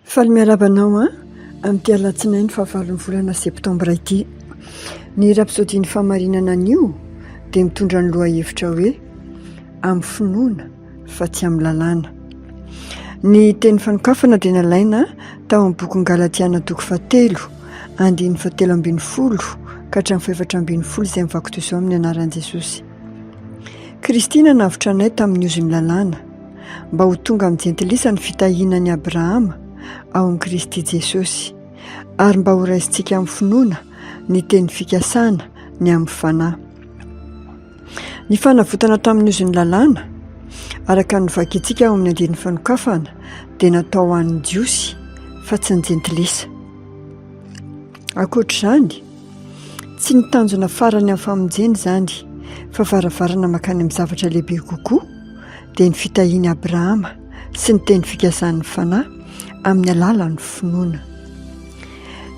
Faly miarahaba anao an, amin'ity alatsinainy fahavalon'ny volana septambra ity. Ny Rapsodie-n'ny Fahamarinana anio dia mitondra ny lohahevitra hoe Amin'ny finoana fa tsy amin'ny lalàna. Ny teny fanokafana dia nalaina tao amin'ny bokin'ny Galatiana toko fahatelo, andininy fahatelo ambin'ny folo ka hatramin'ny fahefatra ambin'ny folo izay mivaky toy izao amin'ny anaran'i Jesosy. Kristy nanavotra anay tamin'ny ozon'ny lalàna, mba ho tonga amin'ny jentilisa ny fitahiana an'i Abrahama ao amin'i Kristy Jesosy, ary mba horaisintsika amin'ny finoana ny teny fikasana ny amin'ny Fanahy. Ny fanavotana tamin'ny ozon'ny lalàna, araka ny novakintsika ao amin'ny andininy fanokafana, dia natao ho an'ny Jiosy fa tsy ny jentilisa. Ankoatra izany, tsy ny tanjona farany amin'ny famonjena izany fa varavarana mankany amin'ny zavatra lehibe kokoa, dia ny fitahian'i Abrahama sy ny teny fikasan'ny Fanahy amin'ny alalan'ny finoana.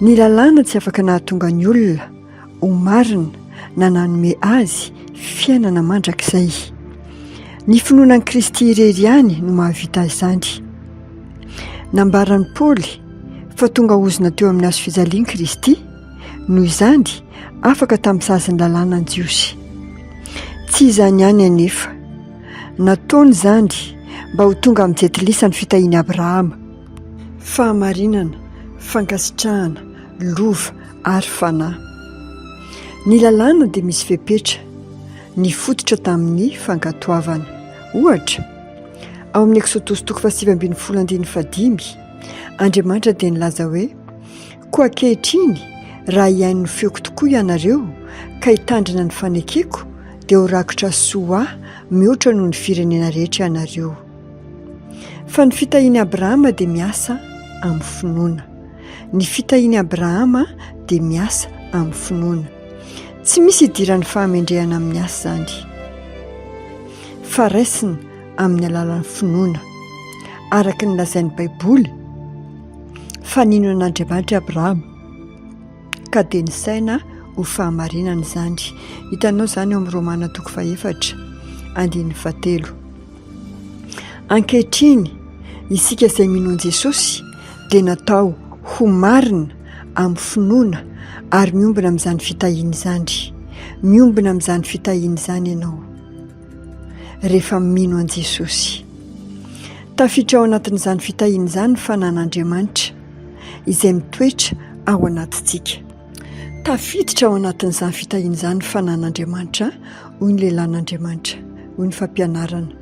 Ny lalàna tsy afaka nahatonga ny olona ho marina na nanome azy fiainana mandrakizay. Ny finoana an'i Kristy irery ihany no mahavita izany. Nambaran'i Paoly fa tonga ozona teo amin'ny hazo fijaliana Kristy, noho izany afaka tamin'ny sazin'ny lalàna ny Jiosy. Tsy izany ihany anefa. Nataony izany mba ho tonga amin'ny jentilisa ny fitahian'i Abrahama. Fahamarinana, fankasitrahana, lova ary fanahy. Ny lalàna dia misy fepetra, nifototra tamin'ny fankatoavana. Ohatra, ao amin'ny Eksodosy toko fahasivy ambin'ny folo andininy fahadimy, Andriamanitra dia nilaza hoe, Koa ankehitriny, raha hihaino ny feoko tokoa ianareo, ka hitandrina ny fanekeko, dia ho rakotra soa ahy mihoatra noho ny firenena rehetra ianareo. Fa ny fitahian'i Abrahama dia miasa amin'ny finoana. Ny fitahian'i Abrahama dia miasa amin'ny finoana. Tsy misy idiran'ny fahamendrehana amin'ny asa izany, fa raisina amin'ny alalan'ny finoana. Araka ny lazain'ny Baiboly fa nino an'Andriamanitra i Abrahama, ka dia nisaina ho fahamarinana izany. Hitanao izany ao amin'ny Romana toko fahefatra, andininy fahatelo. Ankehitriny, isika izay mino an'i Jesosy dia natao ho marina amin'ny finoana ary miombona amin'izany fitahiana izany. Miombona amin'izany fitahiana izany ianao rehefa mino an'i Jesosy. Tafiditra ao anatin'izany fitahiana izany ny fanan'Andriamanitra izay mitoetra ao anatintsika. Tafiditra ao anatin'izany fitahiana izany ny fanan'Andriamanitra, hoy ny lehilahin'Andriamanitra, hoy ny fampianarana.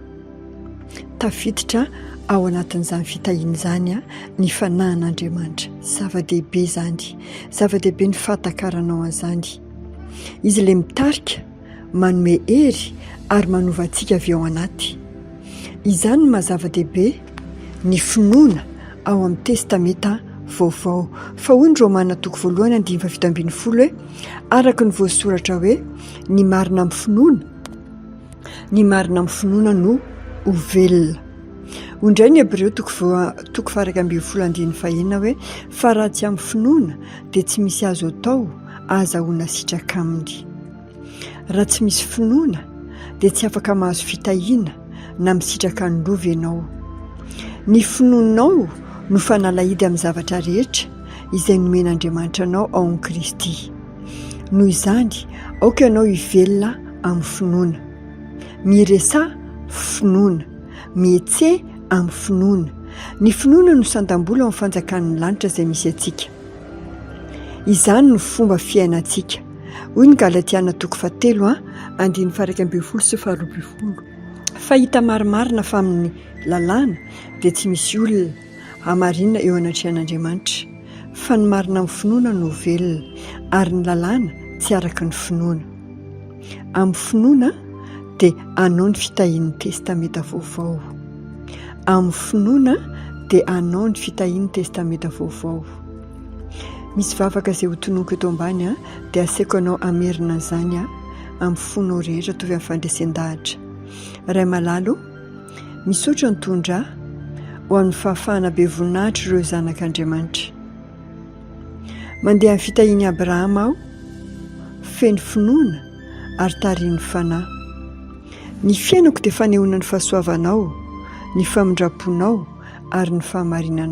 Tafiditra ao anatin'izany fitahiana izany ny fanahin'Andriamanitra. Zava-dehibe izany. Zava-dehibe ny fahatakaranao an'izany. Izy ilay mitarika, manome hery ary manova antsika avy ao anaty. Izany no maha zava-dehibe ny finoana ao amin'ny Testamenta Vaovao. Fa hoy ny Romana toko voalohany andininy faha 17 hoe, araka ny voasoratra hoe, ny marina amin'ny finoana, ny marina amin'ny finoana no ho velona. Hoy indray ny Hebreo toko voa, toko faha 11 andininy fahenina hoe, fa raha tsy amin'ny finoana dia tsy misy azo atao ahazahoana sitraka aminy. Raha tsy misy finoana dia tsy afaka mahazo fitahiana na misitraka ny lova ianao. Ny finoanao no fanalahidy amin'ny zavatra rehetra izay nomen'Andriamanitra anao ao amin'i Kristy. Noho izany, aoka ianao hivelona amin'ny finoana. Miresaha finoana. Mihetseha amin'ny finoana. Ny finoana no sandam-bola ao amin'ny fanjakan'ny lanitra izay misy antsika. Izany no fomba fiainantsika. Hoy ny Galatiana toko fahatelo a, andininy faha 11 sy faha 12. Fa hita marimarina fa amin'ny lalàna dia tsy misy olona hamarinina eo anatrehan'Andriamanitra, fa ny marina amin'ny finoana no velona, ary ny lalàna tsy araka ny finoana. Amin'ny finoana dia anao ny fitahian'ny Testamenta Vaovao. Amin'ny finoana dia anao ny fitahian'ny Testamenta Vaovao. Misy vavaka izay hotononiko eto ambany a, dia asaiko anao hamerina an'izany a, amin'ny fonao rehetra ataovy amin'ny fandresen-dahatra. Ray malala o, misaotra nitondra ahy ho amin'ny fahafahana be voninahitra ireo zanak'Andriamanitra. Mandeha amin'ny fitahian'i Abrahama aho, feno finoana ary tarihin'ny Fanahy. Ny fiainako dia fanehoana ny fahasoavanao, ny famindram-ponao ary ny fahamarinanao.